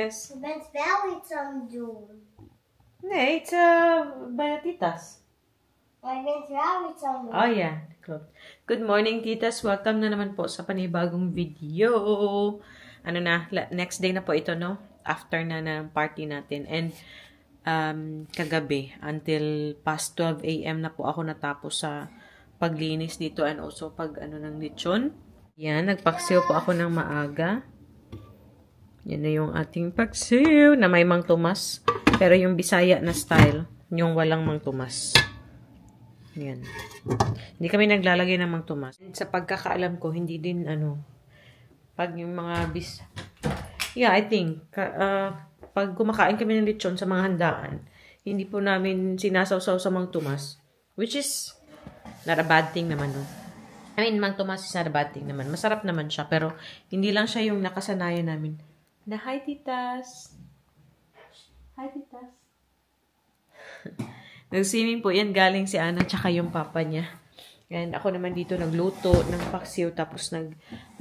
Tess. Je bent wel iets aan het doen. Nee, it's bij de titas. Maar je bent wel iets aan het doen. Oh, yeah. Klopt. Good morning, titas. Welcome na naman po sa panibagong video. Ano na, next day na po ito, no? After na ng party natin. And kagabi, until past 12 a.m. na po ako natapos sa paglinis dito and also pag ng lechon. Yan, nagpaksiw po ako ng maaga. Yan na yung ating paksiw na may Mang Tomas. Pero yung Bisaya na style, yung walang Mang Tomas. Yan. Hindi kami naglalagay ng Mang Tomas. Sa pagkakaalam ko, hindi din pag yung mga yeah, I think, pag kumakain kami ng lechon sa mga handaan, hindi po namin sinasawsaw sa Mang Tomas. Which is not a bad thing naman, no? I mean, Mang Tomas is not a bad thing naman. Masarap naman siya, pero hindi lang siya yung nakasanayan namin. Na, hi, titas! Hi, titas! Nag-swimming po yan, galing si Ana, tsaka yung papa niya. And ako naman dito nagluto ng paksiw, tapos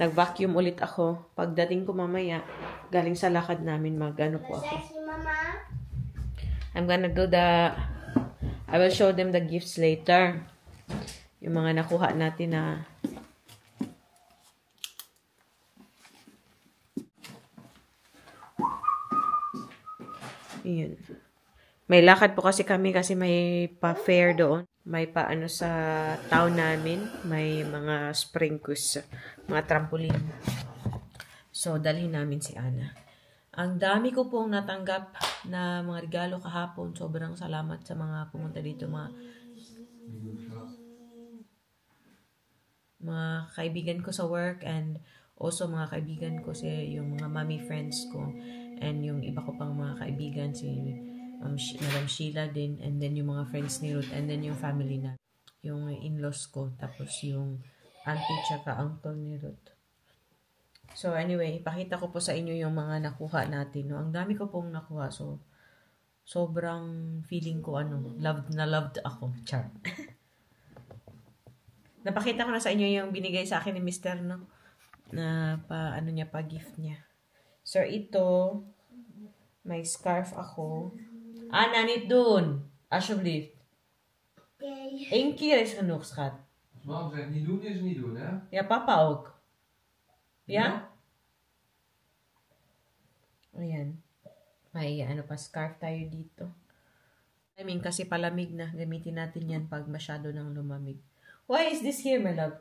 nag-vacuum ulit ako. Pagdating ko mamaya, galing sa lakad namin, po ako. I'm gonna do I will show them the gifts later. Yung mga nakuha natin na yun. May lakad po kasi kami kasi may pa-fair doon. May sa town namin. May mga spring quiz, mga trampoline. So, dalhin namin si Ana. Ang dami ko pong natanggap na mga regalo kahapon. Sobrang salamat sa mga pumunta dito, mga kaibigan ko sa work and also mga kaibigan ko yung mga mommy friends ko and yung iba ko pang mga kaibigan, si Madam Sheila din, and then yung mga friends ni Ruth, and then yung family na, yung in-laws ko, tapos yung auntie tsaka uncle ni Ruth. So anyway, ipakita ko po sa inyo yung mga nakuha natin, no? Ang dami ko pong nakuha, so sobrang feeling ko loved na loved ako. Char. Napakita ko na sa inyo yung binigay sa akin ni Mr. no? Na pa-gift niya. So, ito, may scarf ako. Nanit dun. Alsjeblieft. Okay. Eén keer is genoeg, schat. Als mama zegt niet doen, is niet doen, hè? Ja, papa ook. Ja? Ayan. May pa scarf tayo dito. I mean, kasi palamig na. Gamitin natin yan pag masyado nang lumamig. Why is this here, my love?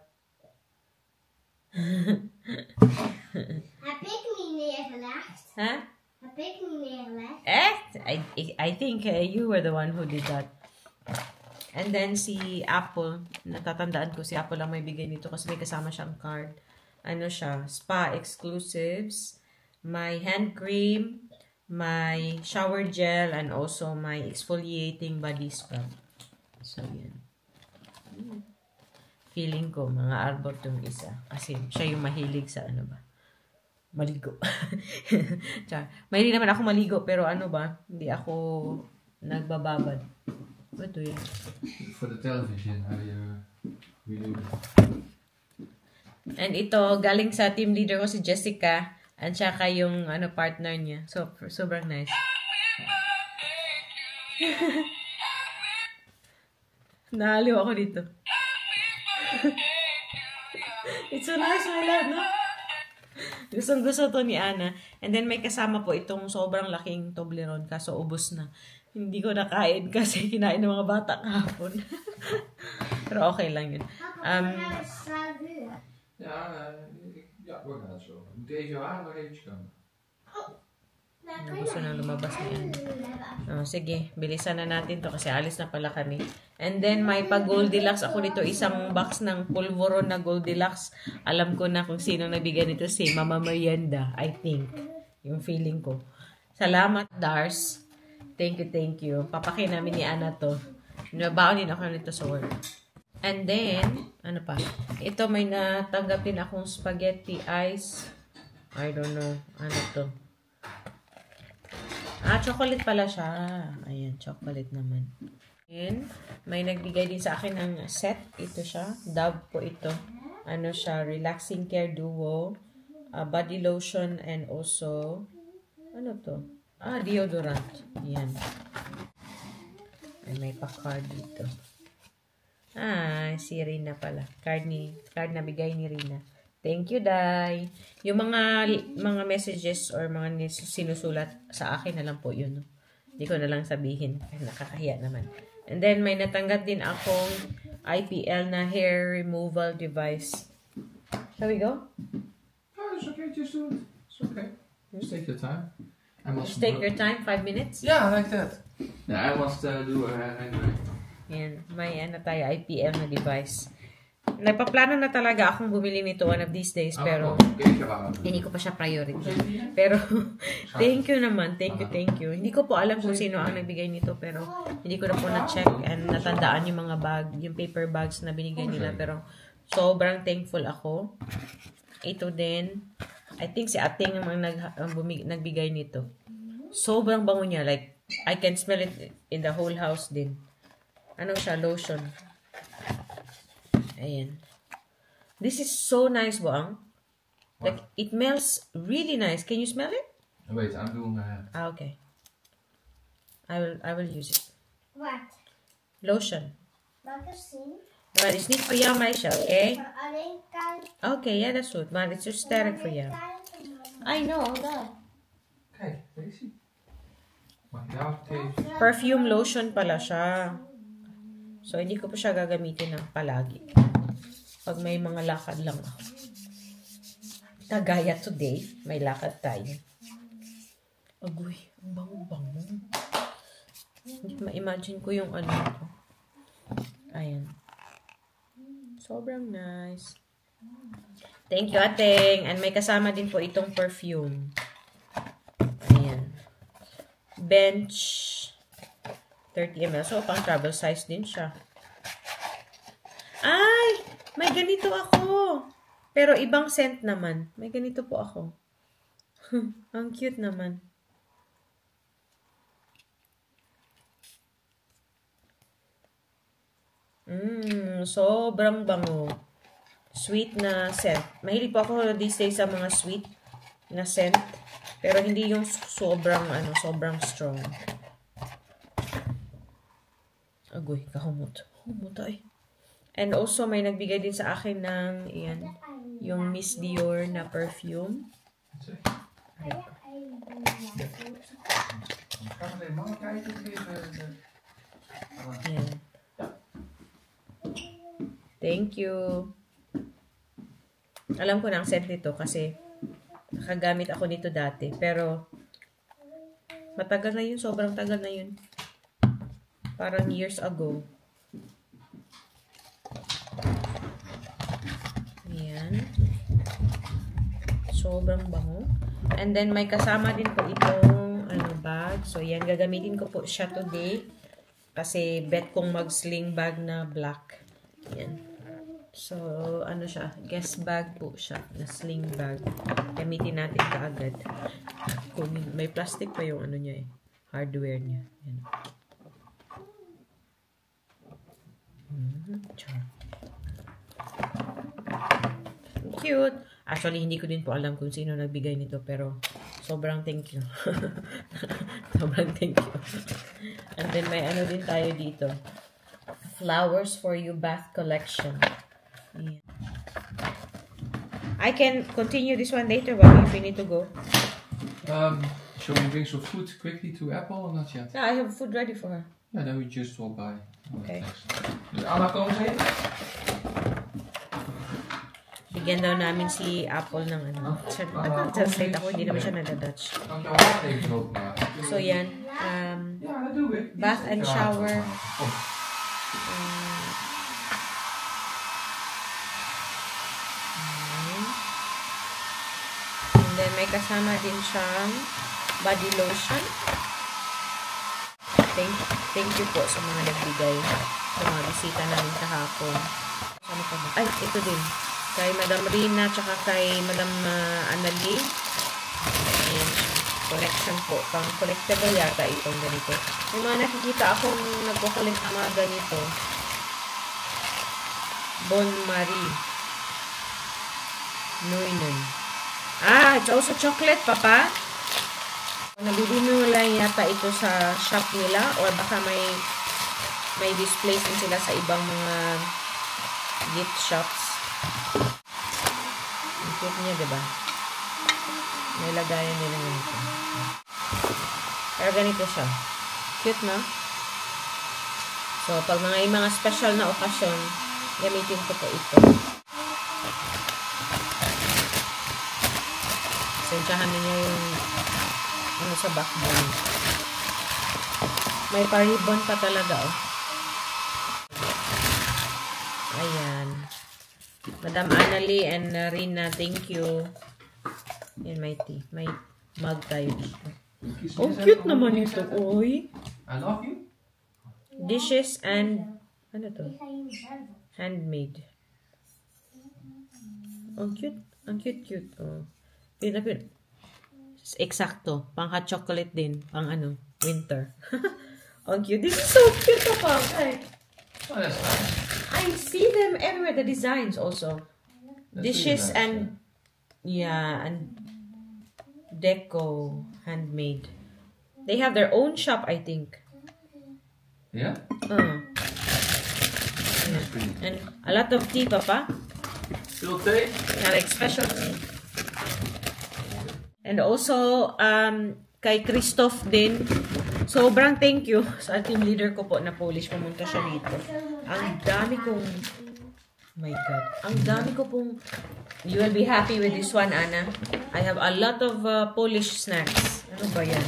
Heb ik niet neergelegd? Huh? Heb ik niet neergelegd? Echt? I think you were the one who did that. And then si Apple, natatandaan ko si Apple lang may bigay nito kasi may kasama siyang card. Siya, spa exclusives, my hand cream, my shower gel, and also my exfoliating body scrub. So, yan. Feeling ko, mga arbor tong isa. Kasi siya yung mahilig sa maligo. Mahilig naman ako maligo, pero hindi ako nagbababad. Ito yan. For the television, we do that. And ito, galing sa team leader ko si Jessica, at saka yung partner niya. So, sobrang nice. Nahaliw ako dito. It's so nice, my love, no? Gustong-gusto to ni Ana. And then may kasama po itong sobrang laking Toblerone, kaso ubos na. Hindi ko nakain kasi kinain ng mga bata kahapon. Pero okay lang yun. Ja, we gaan zo. Je moet even je haar nog eventjes komen. Gusto nang lumabas ni Ana. Sige, bilisan na natin to kasi alis na pala kami. And then may pa-Goldilocks ako dito, isang box ng pulveron na Goldilocks. Alam ko na kung sino nagbigay nito, si Mama Merienda, I think. Yung feeling ko. Salamat, Dars. Thank you. Papakain namin ni Ana to. Nabaon din ako nito sa work. And then, ito may natanggapin akong spaghetti ice. I don't know. Ano to? Chocolate pala siya. Ayan, chocolate naman. And, may nagbigay din sa akin ng set. Ito siya. Dove po ito. Siya, Relaxing Care Duo. Body lotion and also Ano to? Ah, deodorant. Yan. Ay, may pa-card dito. Ah, si Rina pala. Card na bigay ni Rina. Thank you, Day. Yung mga messages or mga sinusulat sa akin na lang po yun. No? Hindi ko na lang sabihin. Ay, nakakahiya naman. And then, may natanggap din akong IPL na hair removal device. Shall we go? Oh, it's okay. Just do it. It's okay. Just take your time. Just take your time, 5 minutes. Yeah, like that. Yeah, I must do anyway. Yan, may tayo, IPL na device. Nagpaplano na talaga akong bumili nito one of these days, pero hindi ko pa siya priority. Pero, thank you naman, thank you. Hindi ko po alam kung sino ang nagbigay nito, pero hindi ko na po na-check and natandaan yung mga bag, yung paper bags na binigay nila, pero sobrang thankful ako. Ito din, I think si Ating ang nagbigay nito. Sobrang bango niya, like, I can smell it in the whole house din. Ano siya? Lotion. Ayan. This is so nice, Boang. Like, it smells really nice. Can you smell it? Wait, I'm doing that. Ah, okay. I will use it. Wat? Lotion. Mag ik zien? Maar het is niet voor jou, meisje, okay? Maar alleen kan... Okay, ja, dat is goed. Maar het is zo sterk voor jou. I know, that. Kijk, deze. Mag ik jou even... Perfume lotion pala siya. So, hindi ko pa siya gagamitin ng palagi. Pag may mga lakad lang ako. Kagaya today, may lakad tayo. Agoy, ang bango-bango. Hindi ma-imagine ko yung ano ito. Ayan. Sobrang nice. Thank you, Ating. And may kasama din po itong perfume. Ayan. Bench 30 ml. So, pang travel size din siya. Ay! May ganito ako. Pero ibang scent naman. May ganito po ako. Ang cute naman. Sobrang bango. Sweet na scent. Mahilig po ako these days sa mga sweet na scent. Pero hindi yung sobrang strong. Agoy, kahumot. Humot ay. And also, may nagbigay din sa akin ng, yan, yung Miss Dior na perfume. Yan. Thank you. Alam ko na ang scent nito kasi nakagamit ako nito dati. Pero, matagal na yun. Sobrang tagal na yun. Parang years ago. Ayan. Sobrang bango. And then, may kasama din po itong bag. So, yan. Gagamitin ko po siya today. Kasi, bet kong mag-sling bag na black. Yan. So, ano siya? Guest bag po siya. Na sling bag. Gamitin natin kaagad. May plastic pa yung ano niya eh. Hardware niya. Yan. Cute. Actually, hindi ko din po alam kung sino nagbigay nito, pero sobrang thank you. Sobrang thank you. And then may ano din tayo dito. Flowers for You Bath Collection. Yeah. I can continue this one later, but if we need to go. Shall we bring some food quickly to Apple or not yet? Yeah, I have food ready for her. Yeah, then we just walk by. Okay. Dus Anna, komen ze even? Bigyan daw namin si Apple ng ano. Nag-translate ako, hindi naman siya nada-Dutch. Kan ik jou water even openmaken? So yan, Ja, dat doe ik. bath and shower. And then may kasama din siyang body lotion. Thank you po sa mga nagbigay sa mga bisita namin kahapon. Ano pa ba? Ay, ito din. Kay Madam Rina tsaka kay Madam Annalyn. Ayan. Collection po. Pang collectible yata itong ganito. May mga nakikita akong nagpo-collect ng mga ganito. Bon Marie. Nuinen. Ah, it's also chocolate, Papa. Nabibili mo lang yata ito sa shop nila or baka may displays din sila sa ibang mga gift shops. Ang cute niya, diba? May lagayan nila ganito. Pero ganito siya. Cute, no? So, pag mga special na okasyon, gamitin ko po ito. Sensyahan niyo yung ano sa backbone. May pa-ribbon pa talaga, oh. Ayan. Madam Annalie and Rina, thank you. Yan, may tea. May mug tayo dito. Oh, cute naman ito, oy. I love you. Dishes and, ano to? Handmade. Oh, cute. Ang cute. Oh. Pinapin. Eksakto. Pang hot chocolate din. Pang ano, winter. Ang cute. This is so cute, Papa. Oh, that's nice. I see them everywhere. The designs also. That's Dishes really nice, and, yeah, and deco. Handmade. They have their own shop, I think. Yeah? That's pretty. And a lot of tea, Papa. Still tea? Yeah, like special tea. And also, kay Christoph din, sobrang thank you sa team leader ko po na Polish. Pumunta siya dito. Ang dami kong, oh my God, ang dami ko pong, you will be happy with this one, Anna. I have a lot of Polish snacks. Ano ba yan?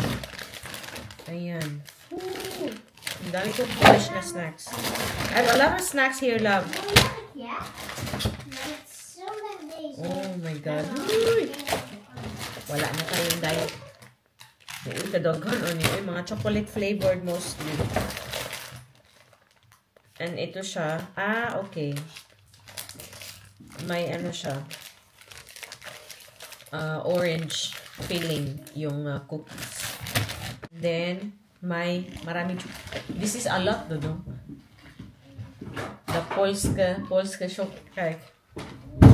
Ayan. Ang dami kong Polish na snacks. I have a lot of snacks here, love. Yeah. It's so amazing. Oh my God. Uy! Wala na tayong diet. May kadaghan o niyo. Mga chocolate flavored mostly. And ito siya. Ah, okay. May ano siya. Orange filling yung cookies. Then, may marami. This is a lot, no? The Polska chocolate.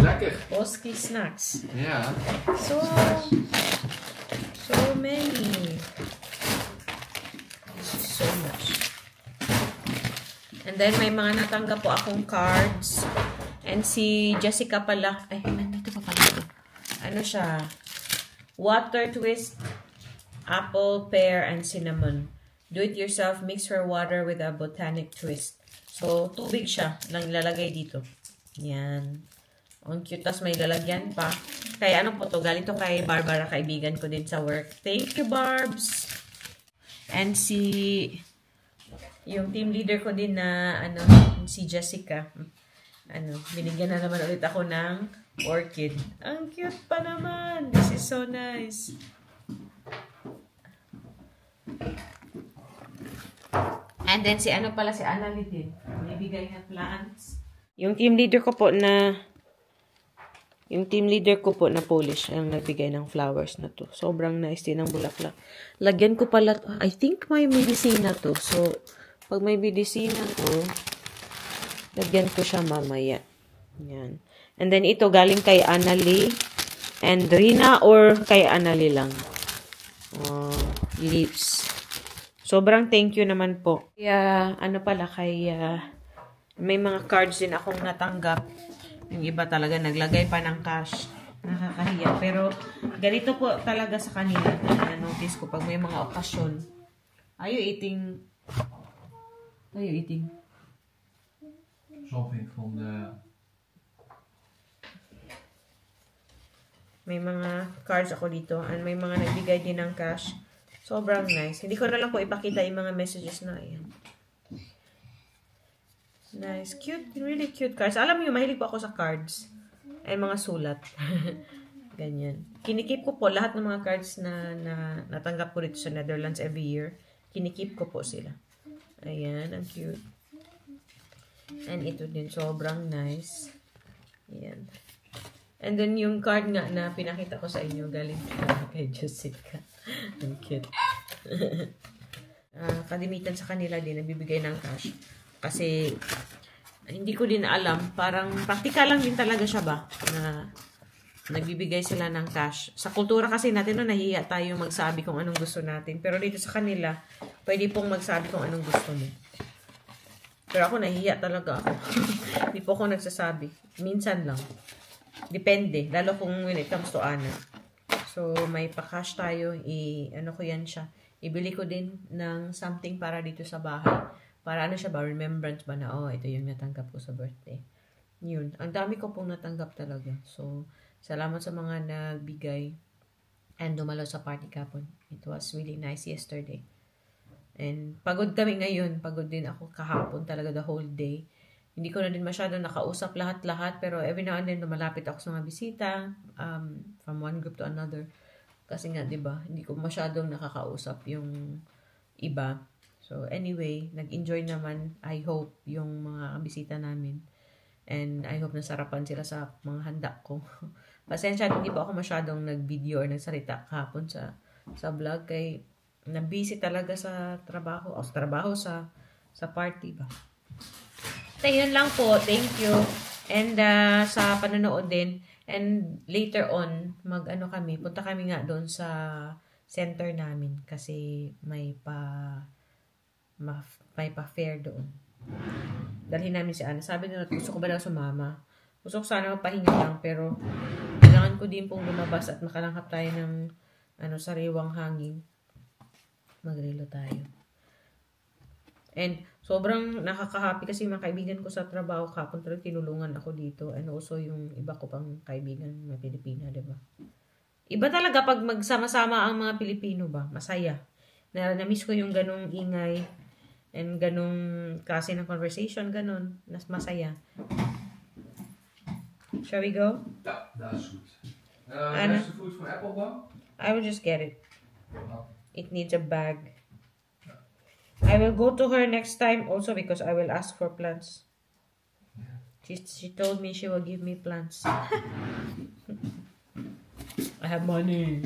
Lekker. Polski snacks. Yeah. So many. So much. And then, may mga natanggap po akong cards. And si Jessica pala, ay, nandito pa pala ito. Ano siya? Water twist, apple, pear, and cinnamon. Do it yourself. Mix your water with a botanic twist. So, tubig siya. Lang ilalagay dito. Yan. Ang cute. Tapos may lalagyan pa. Kaya ano po to? Galing to kay Barbara, kaibigan ko din sa work. Thank you, Barbs! And yung team leader ko din na, si Jessica. Binigyan na naman ulit ako ng orchid. Ang cute pa naman! This is so nice. And then si Annalie din. Bibigay na plants. Yung team leader ko po na Polish ang nagbigay ng flowers na to. Sobrang nice din ang bulaklak. Lagyan ko pala, I think may medicina to. So, pag may medicina to, lagyan ko siya mamaya. Yan. And then ito galing kay Annalie and Rina or kay Annalie lang. Leaves. Sobrang thank you naman po. Kaya, may mga cards din akong natanggap. Yung iba talaga naglagay pa ng cash. Nakakahiya. Pero, ganito po talaga sa kanila. Na-notice ko pag may mga okasyon. Are you eating? Something from the... May mga cards ako dito. And may mga nagbigay din ng cash. Sobrang nice. Hindi ko na lang po ipakita yung mga messages na. Ayan. Nice. Cute. Really cute cards. Alam mo yun, mahilig po ako sa cards. Ay, mga sulat. Ganyan. Kinikip ko po lahat ng mga cards na natanggap ko dito sa Netherlands every year. Kinikip ko po sila. Ayan. Ang cute. And ito din. Sobrang nice. Ayan. And then, yung card nga na pinakita ko sa inyo, galing kay Jessica. Ang cute. Kadimitan sa kanila din, nabibigay ng cash. Kasi, hindi ko din alam. Parang, practical lang din talaga siya ba? Na, nagbibigay sila ng cash. Sa kultura kasi natin, nahihiya tayo magsabi kung anong gusto natin. Pero dito sa kanila, pwede pong magsabi kung anong gusto mo. Pero ako, nahihiya talaga ako. Hindi po ako nagsasabi. Minsan lang. Depende. Lalo kung when it comes to Ana. So, may pa-cash tayo. Ano ko yan siya. Ibili ko din ng something para dito sa bahay. Para ano siya ba? Remembrance ba na, oh, ito yung natanggap ko sa birthday. Yun. Ang dami ko pong natanggap talaga. So, salamat sa mga nagbigay and dumalo sa party kapon. It was really nice yesterday. And pagod kami ngayon. Pagod din ako kahapon talaga the whole day. Hindi ko na din masyado nakausap lahat-lahat. Pero every now and then, lumalapit ako sa mga bisita from one group to another. Kasi nga, diba, hindi ko masyadong nakakausap yung iba. So, anyway, nag-enjoy naman, I hope, yung mga bisita namin. And I hope nasarapan sila sa mga handa ko. Pasensya, hindi po ako masyadong nag-video or nagsalita kahapon sa vlog. Kay na-busy talaga sa trabaho. O sa party ba. So, yun lang po. Thank you. And sa panonood din. And later on, punta kami nga doon sa center namin. Kasi may pa-fair doon. Dalhin namin si Ana. Sabi nila, gusto ko ba daw sumama? Gusto ko sana mapahinga lang, pero kailangan ko din pong lumabas at makalanghap tayo ng sariwang hangin. Magrelo tayo. And sobrang nakaka-happy kasi mga kaibigan ko sa trabaho kapon talaga tinulungan ako dito. And also yung iba ko pang kaibigan na Pilipina, diba? Iba talaga pag magsama-sama ang mga Pilipino ba? Masaya. Na-miss ko yung ganong ingay. And ganong klase ng conversation, ganon. Masaya. Shall we go? Ja, dat is goed. Anna? Is de food from Applebaum? I will just get it. Oh. It needs a bag. I will go to her next time also because I will ask for plants. She told me she will give me plants. I have money.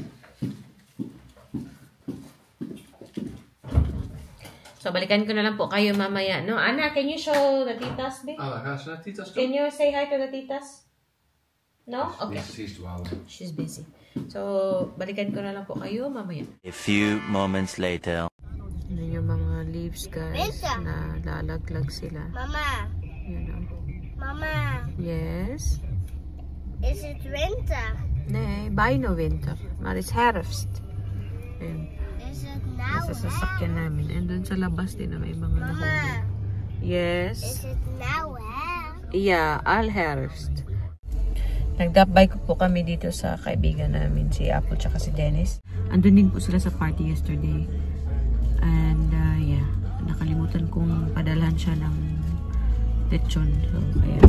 So, balikan ko na lang po kayo mamaya. No, Ana, can you show the titas, babe? Ah, gaan ze naar Titas toe? Can you say hi to the titas? No? Okay. She's too oud. She's busy. So, balikan ko na lang po kayo mamaya. A few moments later. Ano yung mga leaves, guys, na lalaglag sila. Mama. You know. Mama. Yes? Is it winter? Nee, bijna winter. Maar het is herfst. En Is it now? nasa sasakyan namin. And dun sa labas din na may mga nahuli. Mama. Yes? Is it now? Yeah, al herfst. Nagdapbay ko po kami dito sa kaibigan namin, si Apple tsaka si Dennis. Andun din po sila sa party yesterday. And yeah, nakalimutan kong padalhan siya ng lechon. So, kaya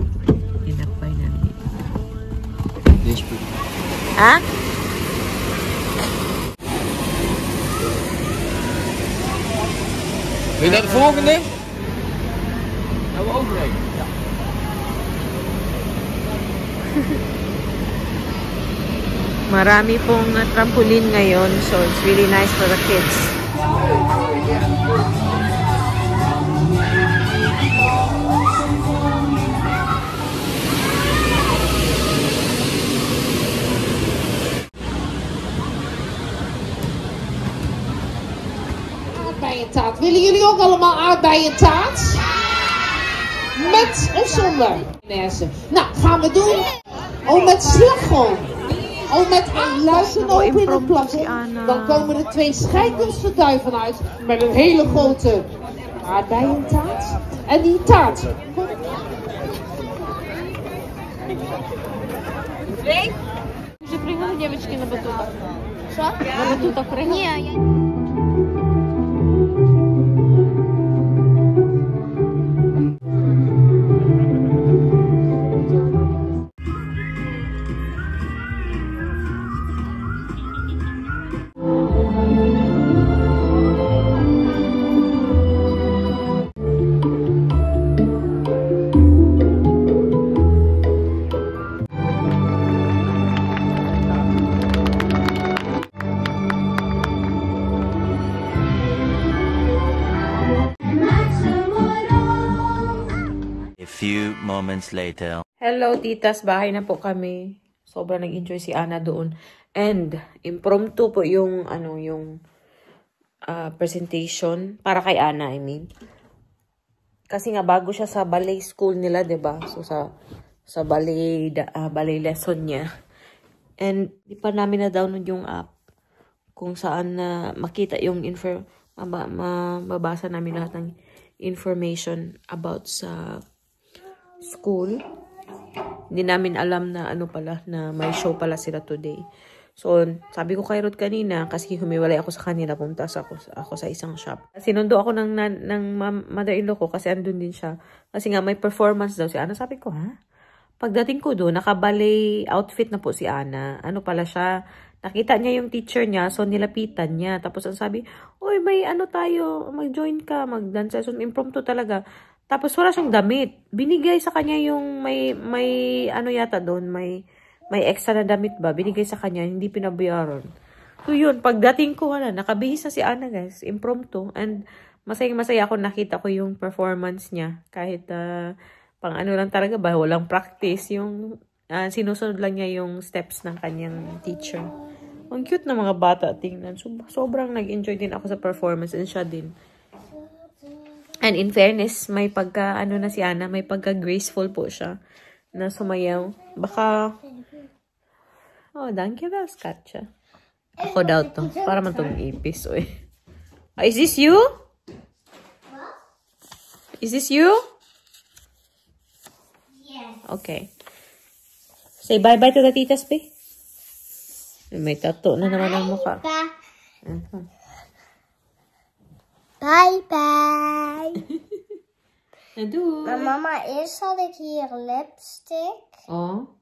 dinapbay namin dito. Deze goed. Ha? Wil je naar de volgende? Gaan we overheen? Ja. Marami pong trampoline ngayon, so it's really nice for the kids. Aardbeientaart. Willen jullie ook allemaal aardbeientaart? Met of zonder mayonaise? Nou, gaan we doen. Oh, met slagroom. Oh, met luister op in het plafond. Dan komen er 2 schijnkunste duiven uit. Met een hele grote aardbeientaart. En die taart. Вже пригнули дівчатки на батутах? Що? На батутах пригнули? Ні, A few moments later. Hello, titas. Bahay na po kami. Sobrang nag-enjoy si Ana doon. And, impromptu po yung, presentation. Para kay Ana, I mean. Kasi nga, bago siya sa ballet school nila, diba? So, sa ballet lesson niya. And, di pa namin na-download yung app. Kung saan na makita yung mababasa namin lahat ng information about sa school. Hindi namin alam na na may show pala sila today. So, sabi ko kay Ruth kanina, kasi humiwalay ako sa kanila, pumunta ako sa isang shop. Sinundo ako ng mother-in-law ko kasi andun din siya. Kasi nga may performance daw si Ana. Sabi ko, ha? Pagdating ko doon, naka-ballet outfit na po si Ana. Ano pala siya? Nakita niya yung teacher niya, so nilapitan niya. Tapos ang sabi, oy, may tayo, mag-join ka, mag-dance session, impromptu talaga. Tapos wala siyang damit. Binigay sa kanya yung may yata doon, may extra na damit ba? Binigay sa kanya, hindi pinabayaran. So yun, pagdating ko, nakabihis na si Ana guys, impromptu. And masayang-masaya ako, nakita ko yung performance niya. Kahit pang lang talaga ba, walang practice. Yung sinusunod lang niya yung steps ng kanyang teacher. Ang cute na mga bata tingnan. Sobrang nag-enjoy din ako sa performance and siya din. And in fairness, may pagka, na si Ana, may pagka-graceful po siya na sumayaw. Baka, thank you, Katja. Ako daw to. Para man itong ipis, oy. Is this you? Is this you? Yes. Okay. Say bye-bye to the titas, be. May tattoo na naman ang mukha. Bye-bye. Doei. Maar mama, eerst had ik hier lipstick. Oh.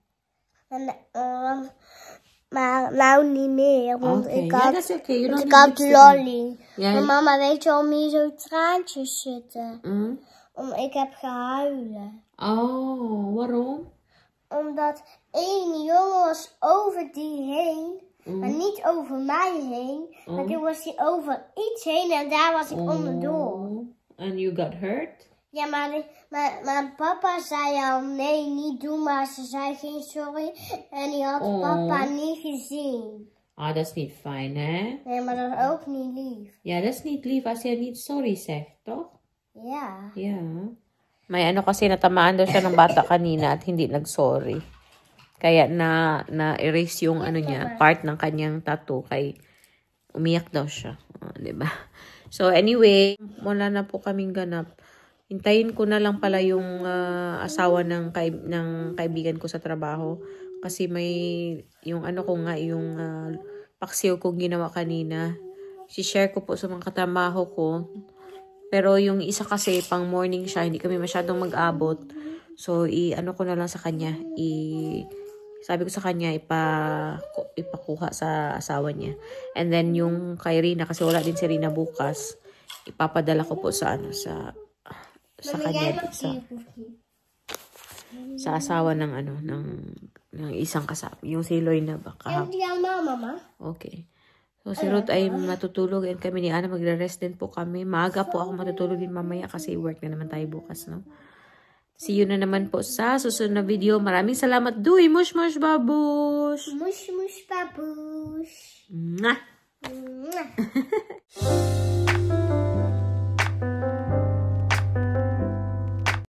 Maar nou niet meer, want Okay. ik Ja, had, dat is oké. Je want ik don't had need lipstick. lolly. Ja. Maar mama, weet je waarom hier zo traantjes zitten? Mm. Ik heb gehuilen. Oh, waarom? Omdat één jongen was over die heen, maar niet over mij heen. Maar toen was hij over iets heen en daar was ik onderdoor. And you got hurt? Ja, maar papa zei al, nee, niet doen, maar ze zei geen sorry. En die had papa niet gezien. Ah, dat is niet fijn, hè? Nee, maar dat is ook niet lief. Ja, dat is niet lief als je niet sorry zegt, toch? Ja. Ja. May kasi natamaan daw siya ng bata kanina at hindi nag-sorry. Kaya na-erase yung niya, part ng kanyang tattoo. Kay umiyak daw siya. Diba? So anyway, wala na po kaming ganap. Hintayin ko na lang pala yung asawa ng kaibigan ko sa trabaho. Kasi may yung yung paksiw kong ginawa kanina. Si-share ko po sa mga katrabaho ko. Pero yung isa kasi, pang morning siya, hindi kami masyadong mag-abot. So, ko na lang sa kanya. Sabi ko sa kanya, ipakuha sa asawa niya. And then, yung kay Rina, kasi wala din si Rina bukas, ipapadala ko po sa kanya. Sa asawa ng ng isang kasama. Yung si Loy na baka. Mama. Okay. So, si Ruth ay matutulog and kami ni Ana magre-rest din po kami. Maaga po ako matutulog din mamaya kasi work na naman tayo bukas, no? See you na naman po sa susunod na video. Maraming salamat. Doei, mush mush babush! Mush mush babush. Mwah! Mwah.